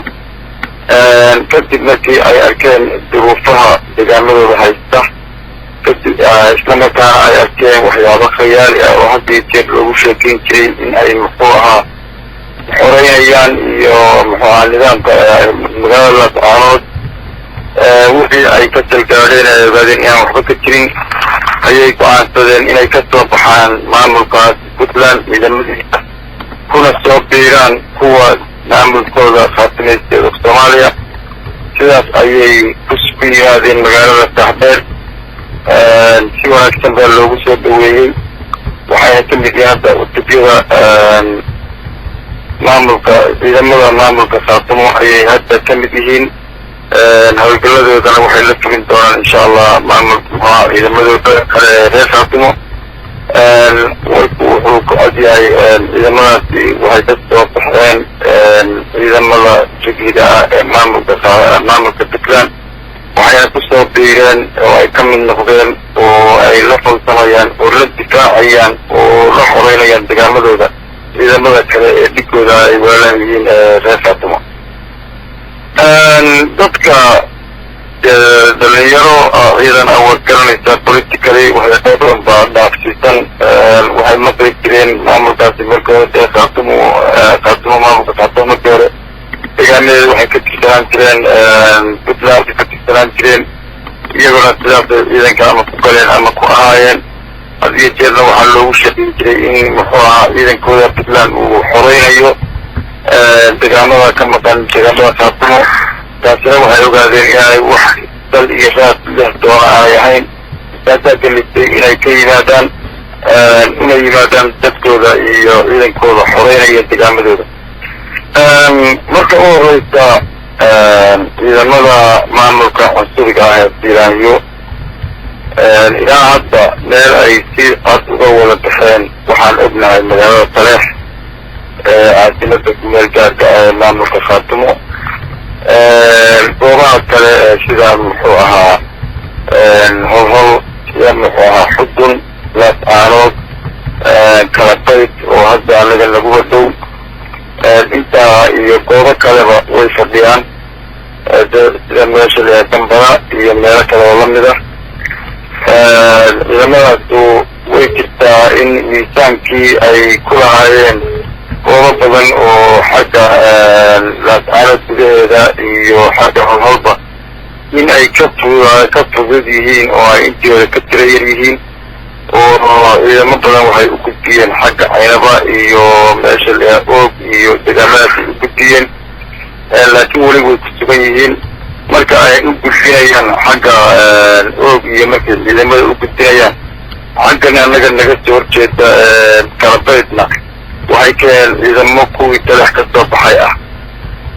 kadib markii ay arkeen duruufaha deegaamadooda haysta, kadib isla markaana ay arkeen waxyaabo khayaali ah oo had iyo jeer loogu sheekeyn jiray in ay muxuu ahaa xoreynayaan iyo muxuu ahaa nidaamka magaalada Laascaanood. Wixii ay ka salgaadheen ay ogaadeen inaan waxba ka jirin ayay go-aansadeen inay ka soo baxaan maamulkaas Puntland ciidamadiisa, kuna soo biiraan kuwa maamulkooda khaatimaysteeda Soomaaliya. Sidaas ayay ku yimaadeen magaalada Saaxdheer. Si wanaagsan baa loogu soo dhaweeyey, waxayna ka mid yihiin hadda utubyada maamulka, ciidamada maamulka Khaatumo ayay hadda ka mid yihiin. Howlgaladoodana waxay la fulin doonaan insha Allah maamulka, muxuaha, ciidamadooda kale ee reer Khaatumo. Warku wuxuu ku cod yahay ciidamadaasi waxay ka soo baxeen ciidamada rigliga ah ee maamulka Puntland, waxayna kusoo biireen oo ay ka mid noqdeen oo ay la falsamayaan oo la difaacayaan oo la xoreynayaan dagaamadooda ciidamada kale ee dhigooda ay weelan yihiin reer Khaatumo. Dadka dhalinyaro ciidan awood garanaysa politically waxay badan baa dhaafsiisan. Waxay maqli jireen maamulkaasi marka hore dee Khaatumo, Khaatumo, maamulka Khaatumo markii hore deegaanadeeda waxay ka tirsanaan jireen Puntland ka tirsanaan jireen, iyaguna sidaas ciidanka ama ku galeen ama ku ahaayeen. Had iyo jeerna waxaa loogu shaqeyn jiray in muxuu ahaa ciidankooda Puntland uu xoreynayo deegaamada ka maqan deegaamada Khaatumo. Taasina waxay ogaadeen inaanay wax dal iyo raas leh doona aanay ahayn. Taasaa kalistay inay ka yimaadaan, inay yimaadaan dadkooda iyo ciidankooda xoreynaya deegaamadooda. Marka u horeysa, ciidamada maamulka cunsuriga ah ee Siilaanyo ilaa hadda meel ay si cad uga wada baxeen waxaan ognahay magaalada Taleex ee caasimada kumeel gaarka ah ee maamulka Khaatumo. Goobaha kale ee sida muxuu ahaa Holhol, sida muxuu ahaa Xudun, Laas Aanood, Kalabayd oo hadda anaga laguba dhow, intaa iyo goobo kaleba way fadhiyaan, sida meesha la Dambara iyo meelo kale oo lamid ah. Ciidamadaasu way jirtaa in miisaankii ay ku lahaayeen goobo badan oo xagga Laascaanood gudaheeda iyo xagga Holholba in ay ka ka fudud yihiin oo ay intii hore ka tira yar yihiin, oo ciidamo badan waxay u gudbiyeen xagga Caynaba iyo meesha la Oog iyo deegaamadaasay u gudbiyeen, laakiin weli way ku sugan yihiin. Marka ay u gudbinayaan xagga Oog iyo markay ciidamada u gudbinayaan xaggan annaga naga soo horjeeda Kalabaydna, waxay keeneen ciidamo kuwii Talex ka soo baxay ah.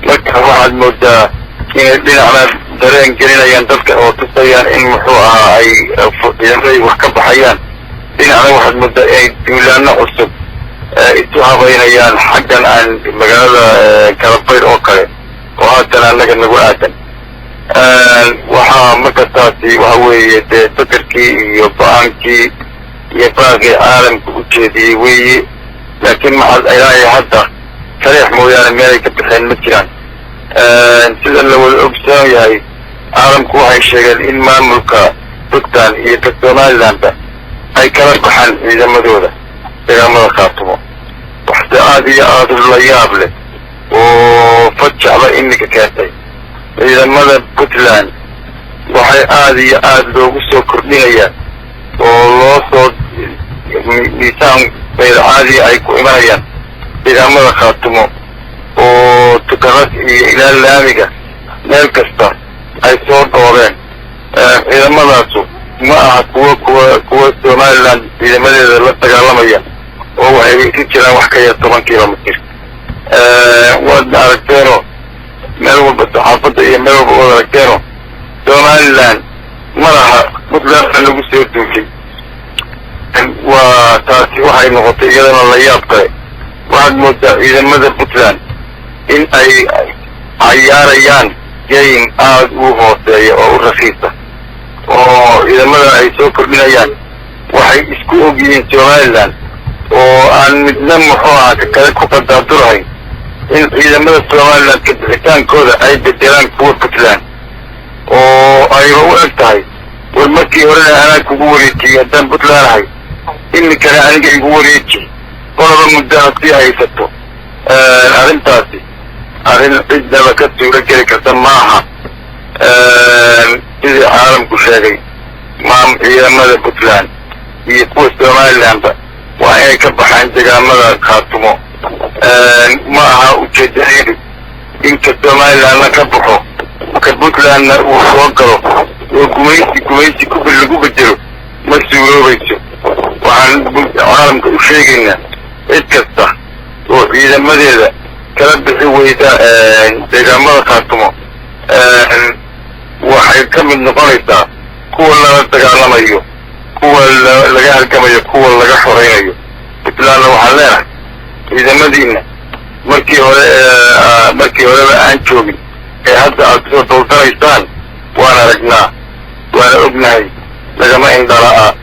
Marka waxaad moodaa inay dhinacna dareen gelinayaan dadka oo tusayaan in muxuu ahaa ay ciidamaday wax ka baxayaan, dhinacna waxaad moodaa inay duulaano cusub isu habaynayaan xaggan aan magaalada Kalabayd oo kale oo haatan annaga nagu aadan. Waxaa marka taasi waxa weeye dee fekerkii iyo go-aankii iyo baaqii caalamka u jeediyey weeye, laakiin maxaad ilaa hadda Taleex mooyaane meelay ka baxeen ma jiraan. Sida la wada ogsoon yahay, caalamku waxay sheegeen in maamulka Puntland iyo ka Somalilandba ay kala baxaan ciidamadooda deegaamada Khaatumo. Waxse aada iyo aada la yaab leh oo fajacba iminka keentay, ciidamada Puntland waxay aada iyo aada loogu soo kordhinayaa oo loo soo miisaan bayr caadiya ay ku imanayaan deegaamada Khaatumo oo Tukarad iyo ilaa laamiga meel kasta ay soo dhooreen. Ciidamadaasu ma aha kuwa Somaliland ciidamadeeda la dagaalamaya oo waxay isu jiraan wax ka yar 10 kilomitir. Waadna aragteeno meel walba saxaafadda iyo meel walba waad aragteeno, Somaliland ma laha Puntland baa lagu soo duushay. Waa taasi waxay noqotay iyadana la yaab kale. Waxaad moodaa ciidamada Puntland in ay cayaarayaan game aada u hooseeya oo u rakiisa, oo ciidamada ay soo kordhinayaan waxay isku og yihiin Somaliland oo aan midna muxuu ahaa ka kale ku qadaadurahayn in ciidamada Somaliland ka bixitaankooda ay bedelaan kuwa Puntland, oo ayba u eg tahay war markii horena anaa kugu wareejiyey haddaan Puntland ahay, iminkana aniga igu wareeji, qolaba muddo hasii haysato. Arrintaasi arrin cidnaba ka suuro geli karta maaha. Sidii caalamku sheegay, maam ciidamada Puntland iyo kuwa Somalilandba waa inay ka baxaan deegaamada Khaatumo. Ma aha ujeedadeedu inka Somalilandna ka baxo, ka Puntlandna uu soo galo oo gumaysi ku lagu bedelo, ma suuroobayso. Waxaan caalamka u sheegaynaa, cid kasta oo ciidamadeeda kala bixi weyda deegaamada Khaatumo waxay ka mid noqonaysaa kuwa lala dagaalamayo, kuwa laga halgamayo, kuwa laga xoraynayo. Puntlandna waxaan leenahay, ciidamadiina markii hore, markii horeba aan joogin ee hadda aad kusoo dawdanaysaan, waan aragnaa, waana ognahay, lagama indhala-a.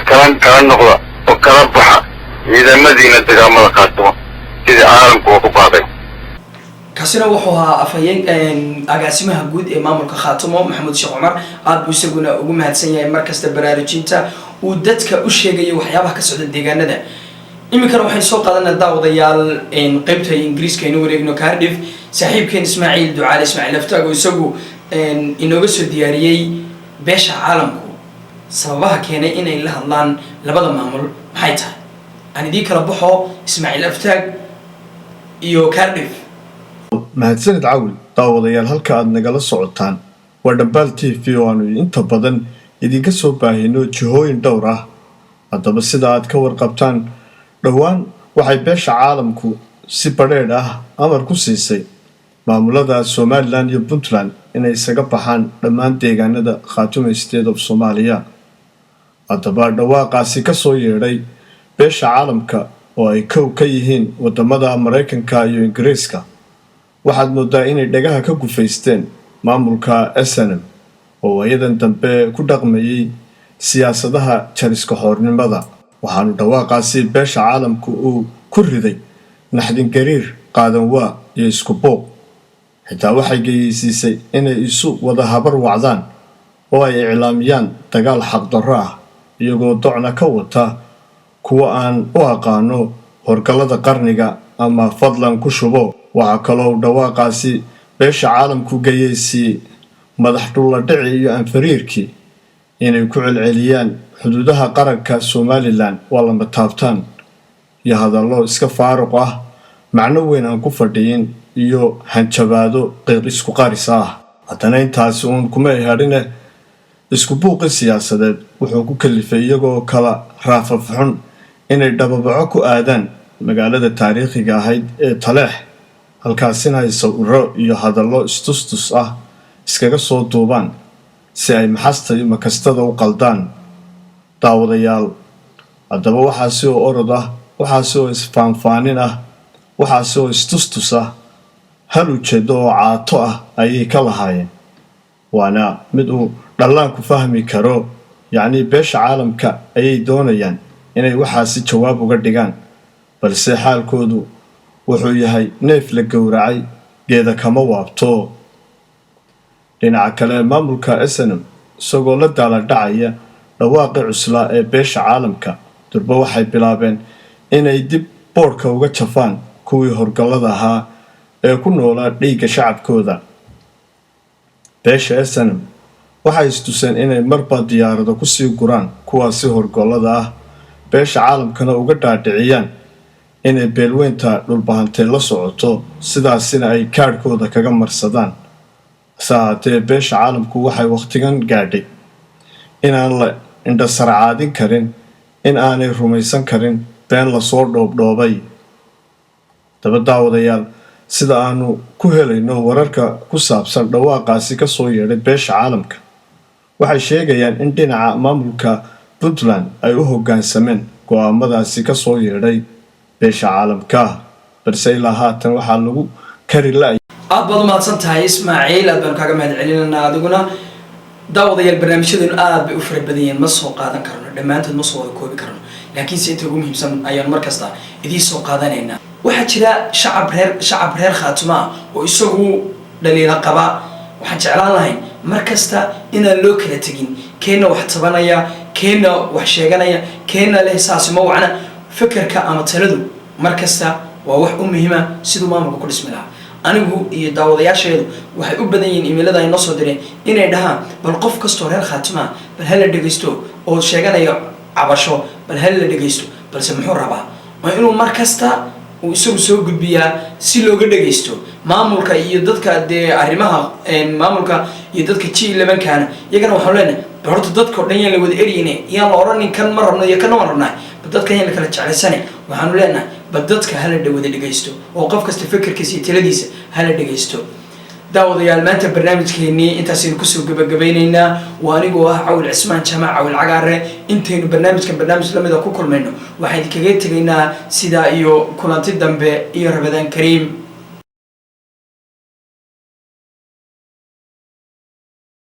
Kala noqda oo kala baxa ciidamadiina deegaamada Khaatumo, sidii caalamku oo ku qaaday. Kaasina wuxuu ahaa afhayeen, agaasimaha guud ee maamulka Khaatumo, Maxamuud Sheekh Cumar. Aada buu isaguna ugu mahadsan yahay markasta baraarujinta uu dadka u sheegayo waxyaabaha ka socda deegaanada. Iminkana waxaynu soo qaadanaa, daawadayaal, qeybta Ingiriiska aynu wareegno Cardiff, saaxiibkeen Ismaaciil Ducaale, Ismaaciil Aftaag, oo isagu inooga soo diyaariyey beesha caalamku sababaha keenay inay la hadlaan labada maamul maxay tahay. Aan idiin kala baxo Ismaaciil Aftaag iyo Cardiff. Mahadsanid, Cawil. Daawadayaal, halka aad nagala socotaan waa Dhambaal TV oo aanu inta badan idinka soo baahino jihooyin dhowr ah. Haddaba, sida aad ka warqabtaan, dhowaan waxay beesha caalamku si badheedh ah amar ku siisay maamulada Somaliland iyo Puntland inay isaga baxaan dhammaan deegaanada Khaatume State of Soomaaliya. Haddaba, dhawaaqaasi ka soo yeedhay beesha caalamka, oo ay kow ka yihiin wadamada Maraykanka iyo Ingiriiska, waxaad moodaa inay dhagaha ka gufaysteen maamulka SNM oo waayadan dambe ku dhaqmayay siyaasadaha jariska xoornimada. Waxaanu dhawaaqaasi beesha caalamku uu ku riday naxdin gariir, qaadanwaa iyo isku buuq. Xitaa waxay geyeysiisay inay isu wada habar wacdaan oo ay iclaamiyaan dagaal xaqdarro ah, iyagoo docna ka wata kuwa aan u aqaano horgallada qarniga ama fadlan ku shubo. Waxaa kaloo dhawaaqaasi beesha caalamku geyeysiiyey madax dhulladhici iyo anfariirkii inay ku celceliyaan xuduudaha qaranka Somaliland waa lama taabtaan iyo hadallo iska faaruq ah, macno weyn aan ku fadhiyin, iyo hanjabaado qiiq isku qaris ah. Haddana intaasi uun kuma ehadhine, isku buuqi siyaasadeed wuxuu ku kalifay iyagoo kala raafafxun inay dhababaco ku aadaan magaalada taariikhiga ahayd ee Taleex, halkaasina ay sawiro iyo hadallo istustus ah iskaga soo duubaan si ay maxasta iyo makastada u qaldaan. Daawadayaal, haddaba waxaasi oo orod ah, waxaasi oo isfaanfaanin ah, waxaasi oo istustus ah, hal ujeeddo oo caato ah ayay ka lahaayeen, waana mid uu dhallaanku fahmi karo. Yacnii, beesha caalamka ayay doonayaan inay waxaasi jawaab uga dhigaan, balse xaalkoodu wuxuu yahay neef la gowracay geeda kama waabto. Dhinaca kale, maamulka SNM isagoo la daaladhacaya dhawaaqii cuslaa ee beesha caalamka, durba waxay bilaabeen inay dib boodhka uga jafaan kuwii horgallada ahaa ee ku noolaa dhiigga shacabkooda. Beesha SNM waxay istuseen inay marba diyaarado kusii guraan kuwaasi horgollada ah, beesha caalamkana uga dhaadhiciyaan inay beelweynta Dhulbahantee la socoto, sidaasina ay kaadhkooda kaga marsadaan. Hase ahaatee, beesha caalamku waxay wakhtigan gaadhay inaan la indhasarcaadin karin, in aanay rumaysan karin been lasoo dhoobdhoobay. Daba daawadayaal, sida aanu ku helayno wararka ku saabsan dhawaaqaasi kasoo yeedhay beesha caalamka, waxay sheegayaan in dhinaca maamulka Puntland ay u hoggaansameen go'aamadaasi kasoo yeedhay beesha caalamka, balse ilaa haatan waxaa lagu kari la Aad baad umahadsan tahay, Ismaaciil, aad baanu kaaga mahad celinaynaa adiguna. Daawadayaal, barnaamijyadeenu aad bay u fara badan yihiin, ma soo qaadan karno dhammaantood, ma soo wada koobi karno, laakiinse inta ugu muhiimsan ayaanu mar kasta idiin soo qaadanaynaa. Waxaa jira shacab reer Khaatuma ah oo isagu dhaliilo qaba. Waxaan jeclaan lahayn mar kasta inaan loo kala tegin, keenna wax tabanaya, keenna wax sheeganaya, keenna leh saasi ma wacna. Fekerka ama taladu mar kasta waa wax u muhiima siduu maamulka ku dhismi lahaa. Anigu iyo daawadayaasheedu waxay u badan yihiin emailada ay noo soo direen inay dhahaan, bal qof kastoo reer Khaatuma bal hala dhegaysto oo sheeganayo cabasho, bal hala dhegaysto. Balse muxuu rabaa? Waa inuu mar kasta uu isagu soo gudbiyaa si looga dhegaysto maamulka iyo dadka dee arrimaha maamulka iyo dadka G11-kana. Iyagana waxaanu leenahay, bal horta dadka o dhan yaan la wada eryine, yaan la odhanin kan ma rabno iyo kana waan rabnahay, bal dadka yaan la kala jeclaysane. Waxaanu leenahay, bal dadka hala wada dhegaysto oo qof kasta fikirkiisa iyo taladiisa hala dhegaysto. Daawadayaal, maanta barnaamijkeenii intaasaynu kusoo gabagabaynaynaa. Waa anigoo ah Cawil Cismaan Jaamac, Cawil Cagaare. Intaynu barnaamijkan barnaamij lamida ku kulmayno, waxaan idinkaga tegaynaa sidaa iyo kulanti dambe iyo Ramadaan kariim.